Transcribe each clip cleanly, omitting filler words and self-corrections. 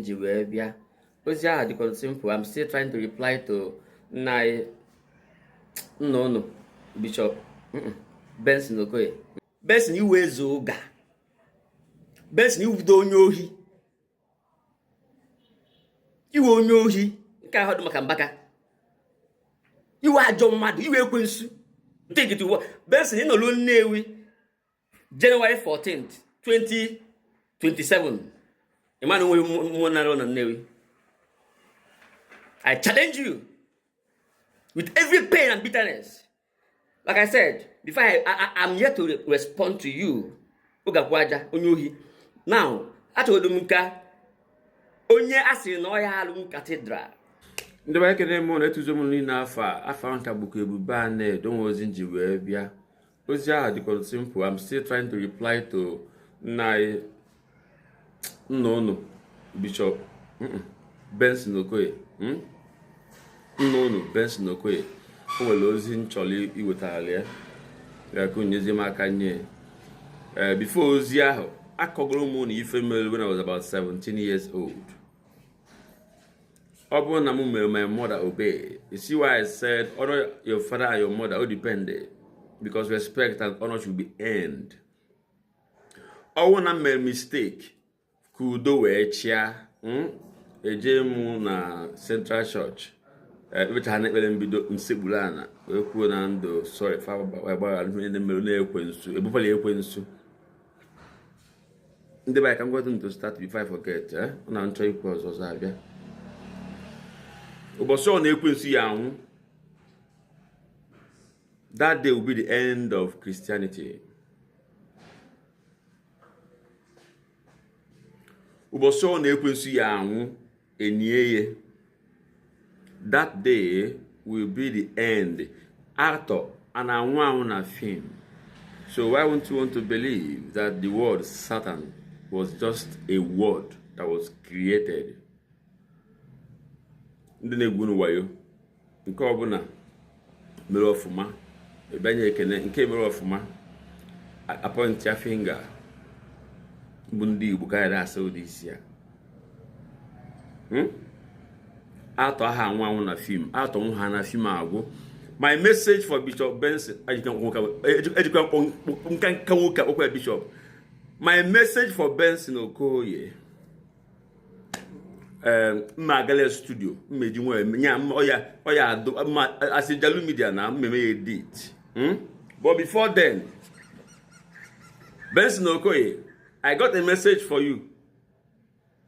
m ji wee bịa. Ozi ahụ dịkwa simple. I'm still trying to reply to nna anyị, nna ụnụ, Bishop Benson Okoye. Benson, iwe eze ụga. Benson, iwudo onye ohi, iwe onye ohi nke ahụ dị maka Mbaka, iwe ajọ mmadụ, iwe ekwensu. Take it. Benson, ịnọluo Nnewi January 14th 2027, ịma na onwe mmụọ nara na Nnewi. I challenge you with every pain and bitterness. Like I said before, I'm here to respond to you. Ogakwu aja onye ohi. Now, achọgodo m ka onye a sịrị na ọ ya alụ cathedral. Ndị be ekene m na etuzo m niile. Afọ a afọ nka bụkwa Ebube a na-edo nwe ozi nji wee bịa. Ozi ahụ dịkwa simple. I'm still trying to reply to nna anyị, nna ụnụ, Bishop Benson Okoye. Nna ụnụ Benson Okoye, o nwere ozi m chọrọ iwetara ya ya ka onyezie m aka nye. Ee, before ozi ahụ, akọgoro m na ife mere when I was about 17 years old. Ọ bụrụ na m mere my mother obey. You see why I said honor your father and your mother? O depend, because respect and honor should be earned. Ọ bụrụ na m mere mistake ka udo wee chịa, eje m na Central Church ekpecha ha n'ekpere mbido, nsekpuru ana wee kwuo na ndụ sorry, fa gbaghara ihe ndị mere na-ekwensu ebukwala ekwensu. Ndị be anyị, ka m gwatụ to start before I forget. Ọ na nchọ ikwu ọzọ ọzọ abịa ụbọchị ọ na-ekwensu ya anwụ, that day will be the end of Christianity. Ụbọchị ọ na-ekwensu ya anwụ, enie ya, that day will be the end. Actor a na-anwụ anwụ na film, so why won't you want to believe that the word Satan was just a word that was created? Ndị na-egwu unu wayo, nke ọbụla mere ọfụma ebanye ekene, nke mere ọfụma appoint ya finger. Bụ ndị Igbo ka ya asa ụdị isi ya. Atọ aha anwụ anwụ na film, atọ nwụ ha na film agwụ. My message for Bishop Benson, ejikwa nka nka nwoke akpọkwa Bishop. My message for Benson Okoye, mma agala studio mmeji nwe nya ọya ọya adụ mma asị Jalu Media na mmemme ya edit. But before then, Benson Okoye, I got a message for you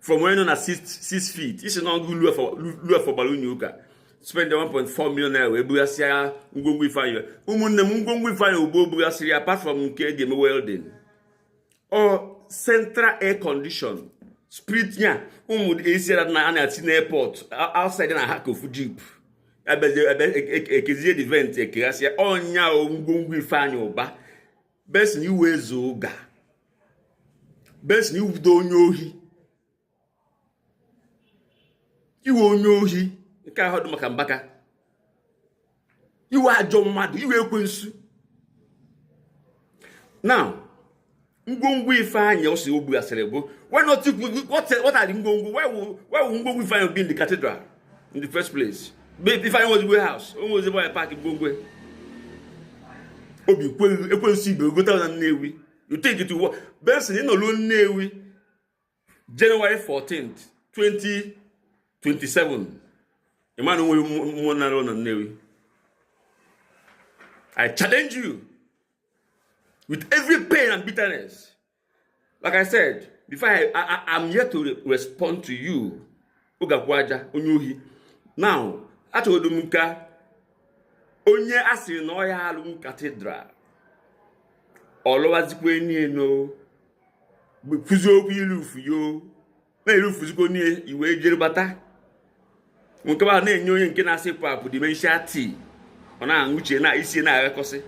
from onye nọ na 6 feet. Isi na ọgụ lu afọ gbara unyi ụka, spend 1.4 million naira wee bughasịa ngwongwo Ifeanyị. Ụmụnne m, ngwongwo Ifeanyị ugbo bughasịrị, apart from nke eji eme welding, ọ central air condition, spirit nya ụmụ esi na a na-ati n'airport outside na ha ka ofu jeep ekezie the vent ekeghasịa ọnya o ngwongwo Ifeanyị Ụba. Benson, iwe eze ụga. Benson, iwudo onye ohi, iwe onye ohi nke ahụ dị maka Mbaka, iwe ajọ mmadụ, iwe ekwensu. Now, ngwongwo Ifeanyị ọ sị o bughasịrị bụ, why not you, what are the ngwongwo? Why will ngwongwo Ifeanyị be in the cathedral in the first place? Ifeanyị was warehouse o nwezi ebe park ngwongwo obi ekwensu igbe gote na Nnewi. You think it will work? Benson, ịnọluo Nnewi January 14th 2027, ịma na onwe mmụọ nara na Nnewi. I challenge you with every pain and bitterness. Like I said before, I'm here to respond to you. Ogakwu aja onye ohi. Now, achọgodo m ka onye a sịrị na ọ ya alụ cathedral, ọ lụwazikwa enyi kwuzi okwu irufu yo na-erufuzikwa onye iwe jere bata nke ahụ na-enye onye nke na-asị pụ dementia tea, ọ na-aṅụ uche na isi na-aghakọsị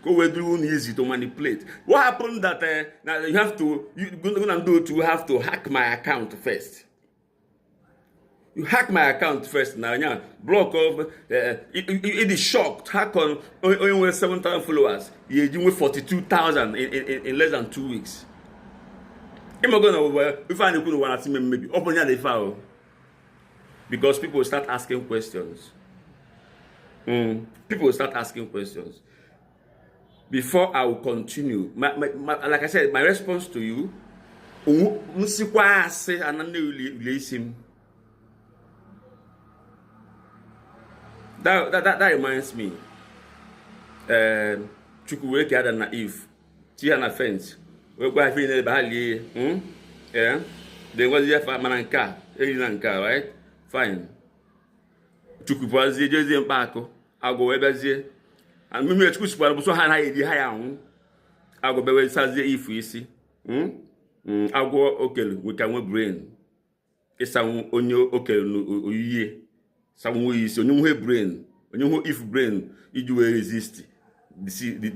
ka o wee duru unu easy to manipulate. What happened that na you have to, you go na ndị otu have to hack my account first? You hack my account first na anya block of it is shocked. Hack on onye nwere 7,000 followers, ya eji nwe 42,000 in less than 2 weeks. Ịmago na ụwa ife a na-ekwu n'ụwa na-asị mmebi, ọ bụ ya na ife ahụ, because people start asking questions. People start asking questions. Before I will continue, like I said, my response to you, m sikwa asị ana nne ule isi m. That reminds me, Chukwu wee kee Adam na Eve, tinye ha na fence, wee gwa ha ife niile ebe ha lie. Yeah, then gwazie fa mana nke a erina nke a, right? Fine. Chukwu pụazie jezie mkpa akụ, agwọ wee bịazie. Mmiri Chukwu sikwara bụ so ha anaghị eri, ha ya anwụ. Agwọ bịa wee sazie Eve isi. Agwọ okelu ka nwe brain ịsanwu onye okelu n'oyiyi, sanwuo ya isi, onye nwe brain, onye nwe Eve brain iji wee resist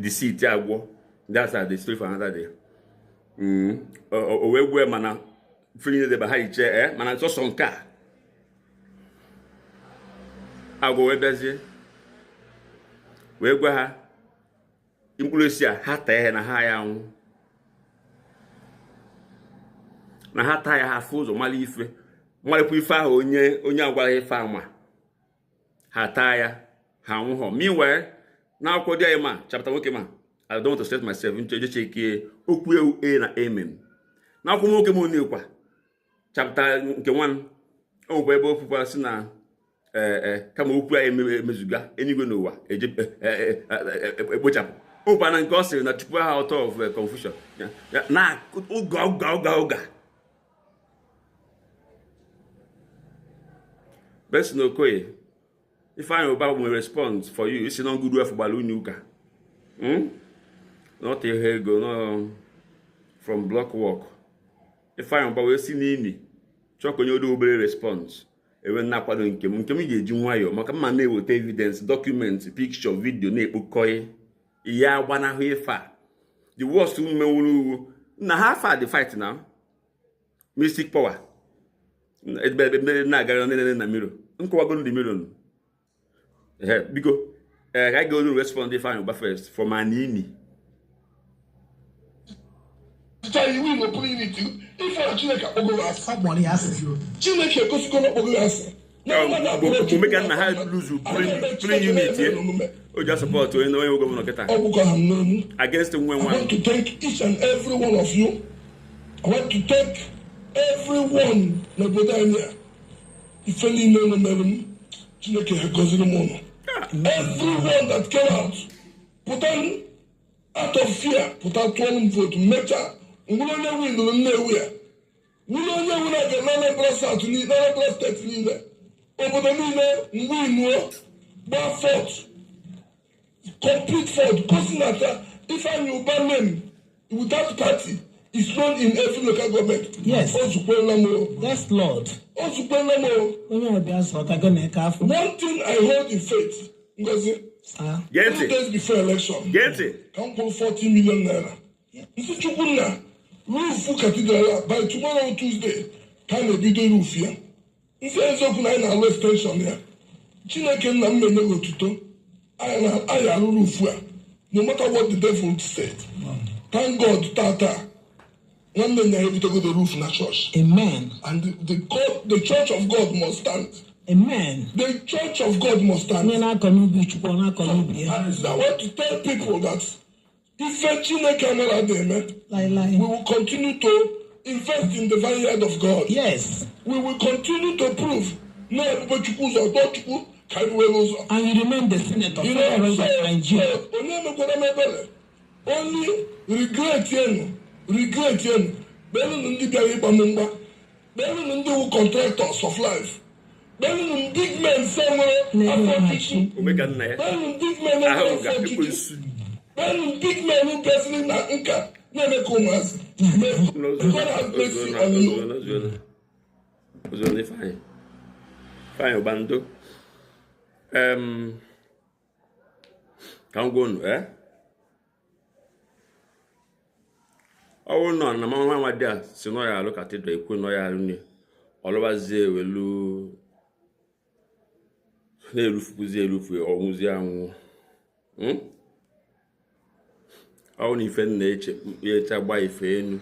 deceit agwọ. That's the story for another day. O wee gwee mana ife niile debe ha iche mana sọsọ nke a. Agwọ wee bịazie wee gwa ha mkpụrụ osisi a ha taa ya na ha ya anwụ, na ha taa ya ha afụ ụzọ mara ife, marakwa ife ahụ onye onye agwara ife ama ha taa ya ha anwụghọ. Meanwhile, n'akwụkwọ dị anyị ma chapter nwoke ma, I don't want to stress myself, nche chekie okwu ewu a na amen. N'akwụkwọ nwoke m onekwa chapter nke 1, o nwekwa ebe o kwukwara sị na kama okwu anyị emezuga eluigwe n'ụwa eje ekpochapụ. O nwekwa na nke ọ sịrị na Chukwu aha out of confusion na ụga ụga ụga ụga. Benson Okoye, Ifeanyi Uba nwere response for you. Isi na nguru afọ gbara unyi ụka not ihe ego no from block work. Ifeanyi Uba wee si n'imi chọọ ka onye odo obere response ewe na-akwado nke m nke m ga-eji nwayọọ maka mma na-eweta evidence, document, picture, video na-ekpokọghị ya agbanahụ ife a. The worst mmenwuru uwu na ha fa the fight now, mystic power ebe na-agara nene na mirror nkọwagoro the mirror. Biko ka anyị ga-olu respond Ifeanyi Uba first from Anini. Chineke egosigo na ọkpọgo ya asị. Omume ka nna ha luzu pulling unit ye o ji support onye onye governor kịta Ọgwụgwọ ha m n'onu. against nwe I nwa. want to thank each and every one of you. I want to thank everyone n'obodo anyị a. Ife niile unu mere m, Chineke ha gọziri m ụnụ. Everyone that came out, pụta out of fear, pụta tụọrọ m vote, mechaa nwere onye winụrụ Nnewi a, nwere onye wuru aga na Anambra South niile, na Anambra steeti niile, obodo niile mwinuo gbaa fọt, complete fọt, gosi na taa Ifeanyi Uba name without party is known in every local government. Yes. O zukwela m o. Yes, Lord. O zukwela m o. Onye ọbịa zọta gị na-eke afọ. One thing I hold in faith, Ngozi, Sir. Gee 3 ntị. days before election, Gee ntị. ka m kwụrụ 40 million naira. Nsị Chukwunna, roof cathedral a, by tomorrow Tuesday, ka a na-ebido roof ya. Nsị eziokwu na anyị na-alụ extension ya. Chineke nna m na-enye gị otuto. Anyị alụ roof a. No matter what the devil said. Thank God tata. Nwanne nna ya ebutego the roof na church. Amen. And the church of God must stand. Amen. The church of God must stand. Onye na-akọ n'ubi Chukwu, ọ na-akọ n'ubi ya. And I want to tell people that ife Chineke amara na-eme, Lai. we will continue to invest in the vineyard of God. Yes. We will continue to prove na ebube Chukwu ụzọ, dọọ Chukwu ka anyị were ụzọ. And you remain the senator You for the know, rest of Nigeria. so, onye mekwara m ebere, only regret yenu, regret yenu, kperenụ ndị bịara ịgba m mgba, kperenụ ndị wu contractors of life, kperenụ big men se nwere Na-eme afọ ha ọchịchị. chi. Ome ka nna ya Kperenụ big men nwere ahụ afọ ga ọchịchị. ekwensu. Kperenụ big men bịaziri na nka na-eme ka ụmụazị. May God have mercy on you. Ozuona Ifeanyi Ifeanyi Uba ndo ka m gwa unu ọ bụrụ na na mama nwa dị a si nọ ya alụ cathedral ekwe nọ ya alụ nne ọlụbazie ewelu na-erufukwuzi erufu ọnwụzi anwụ. Ọ bụrụ na ife m na-eche eche gba ife enu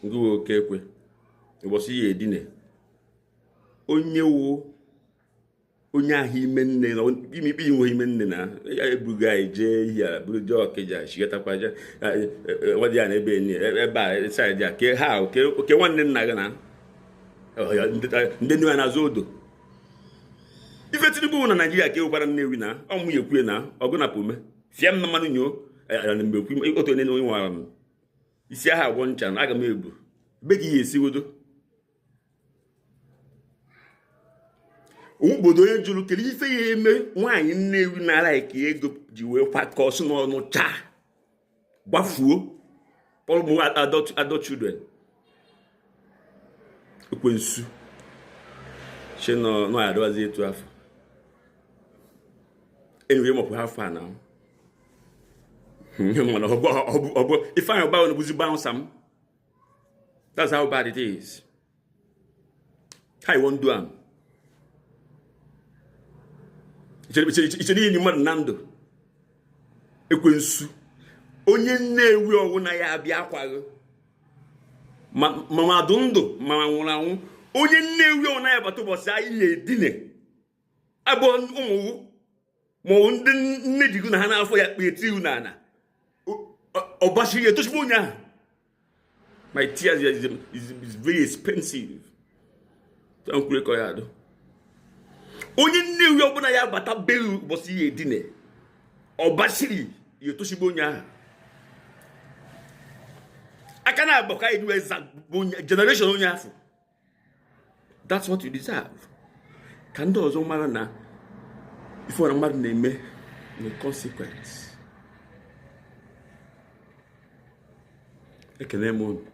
Ngị oke ekwe ụbọchị ya edine onye wo onye ahụ ime nne na ime ikpe inwe ime nne na ebugo anyị jee ihe a buru jee Ọkịja chigatakwa je nwadị ya na ebe enyi ebe a side a ke ha ke nwanne nna gị na ndị nne ya na-azụ odo ife Tinubu na Naijiria ka ewekwara Nnewi na ọmụ ya ekwue na ọgụ na pome fịa m na mmanụ nyoo na mgbe ekwu otu onye nwara m isi aha agwọ ncha na aga m ebu be gị ya esigodo obodo onye jụrụ kedu ife ya eme nwaanyị Nnewi nara eke ego ji wee kwakọọ si n'ọnụ chaa gbafuo kpọrọ ụmụ adult children ekwensu chi nọ ya adịwazi etu afọ enwere mọpụ ha afọ a na mana ọbụ Ifeanyị Ụba na-ebuzi bouncer m. That's how bad it is. How you wan do am? Ichere iyi mmadụ na ndụ ekwensu onye Nnewi ọwụna ya abịa akwaghị ma ma dụ ndụ ma nwụrụ anwụ onye Nnewi ọwụna ya bata ụbọchị anyị ya edine abụọ ụmụ ma ọ ndị nne jigo na ha n'afọ ya kpee tiu na ana ọbachiri etochigbo onye ahụ. My tears is very expensive. Nkwure ka ya adụ onye Nnewi ọbụla ya bata beru ụbọchị ya edine ọbachiri ya etochigbo onye ahụ aka na abụọ ka anyị wee generation onye afọ. That's what you deserve. Ka ndị ọzọ mara na ife ọra mmadụ na-eme na consequence. Ekene m unu.